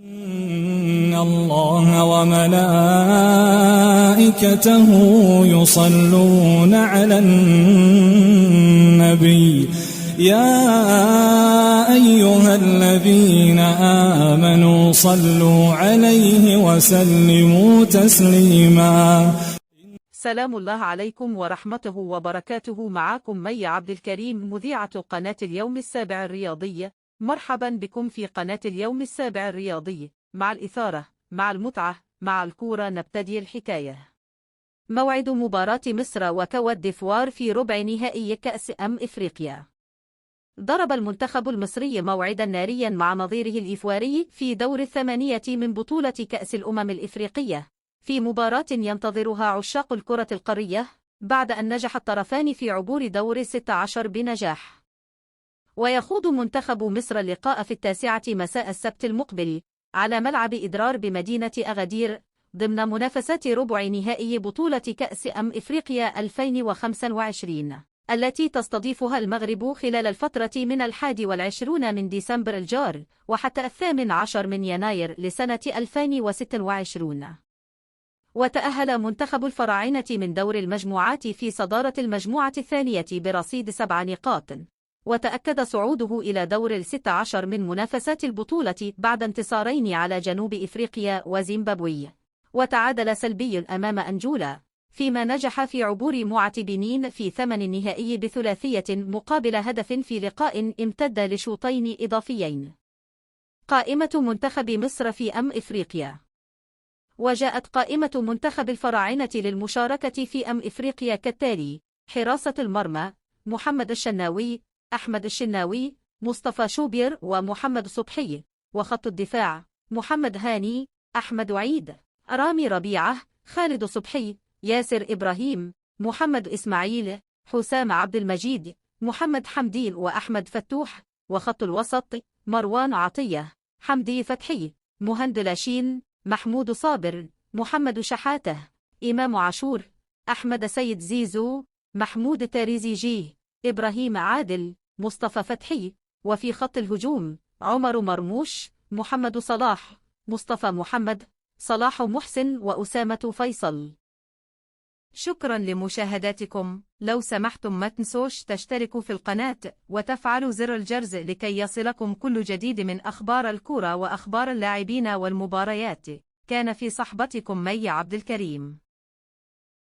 إن الله وملائكته يصلون على النبي يا أيها الذين آمنوا صلوا عليه وسلموا تسليما. سلام الله عليكم ورحمته وبركاته. معاكم مي عبد الكريم، مذيعة قناة اليوم السابع الرياضي. مرحبا بكم في قناة اليوم السابع الرياضي، مع الإثارة، مع المتعة، مع الكورة. نبتدي الحكاية. موعد مباراة مصر وكوت ديفوار في ربع نهائي كأس إفريقيا. ضرب المنتخب المصري موعدا ناريا مع نظيره الإيفواري في دور الثمانية من بطولة كأس الأمم الإفريقية، في مباراة ينتظرها عشاق الكرة القارية، بعد أن نجح الطرفان في عبور دور 16 بنجاح. ويخوض منتخب مصر اللقاء في 9 مساء السبت المقبل على ملعب إدرار بمدينة أغادير، ضمن منافسات ربع نهائي بطولة كأس إفريقيا 2025 التي تستضيفها المغرب خلال الفترة من 21 من ديسمبر الجار وحتى 18 من يناير لسنة 2026. وتأهل منتخب الفراعنة من دور المجموعات في صدارة المجموعة الثانية برصيد 7 نقاط، وتأكد صعوده إلى دور 16 من منافسات البطولة بعد انتصارين على جنوب إفريقيا وزيمبابوي، وتعادل سلبي أمام أنجولا، فيما نجح في عبور معة بنين في ثمن النهائي بثلاثية مقابل هدف في لقاء امتد لشوطين إضافيين. قائمة منتخب مصر في إفريقيا. وجاءت قائمة منتخب الفراعنة للمشاركة في إفريقيا كالتالي: حراسة المرمى محمد الشناوي، أحمد الشناوي، مصطفى شوبير ومحمد صبحي، وخط الدفاع محمد هاني، أحمد عيد، رامي ربيعة، خالد صبحي، ياسر إبراهيم، محمد إسماعيل، حسام عبد المجيد، محمد حمدي وأحمد فتوح، وخط الوسط مروان عطية، حمدي فتحي، مهند لاشين، محمود صابر، محمد شحاته، إمام عاشور، أحمد سيد زيزو، محمود تريزيجيه، إبراهيم عادل، مصطفى فتحي. وفي خط الهجوم عمر مرموش، محمد صلاح، مصطفى محمد، صلاح محسن وأسامة فيصل. شكرا لمشاهدتكم. لو سمحتم ما تنسوش تشتركوا في القناة وتفعلوا زر الجرس لكي يصلكم كل جديد من أخبار الكرة وأخبار اللاعبين والمباريات. كان في صحبتكم مي عبد الكريم.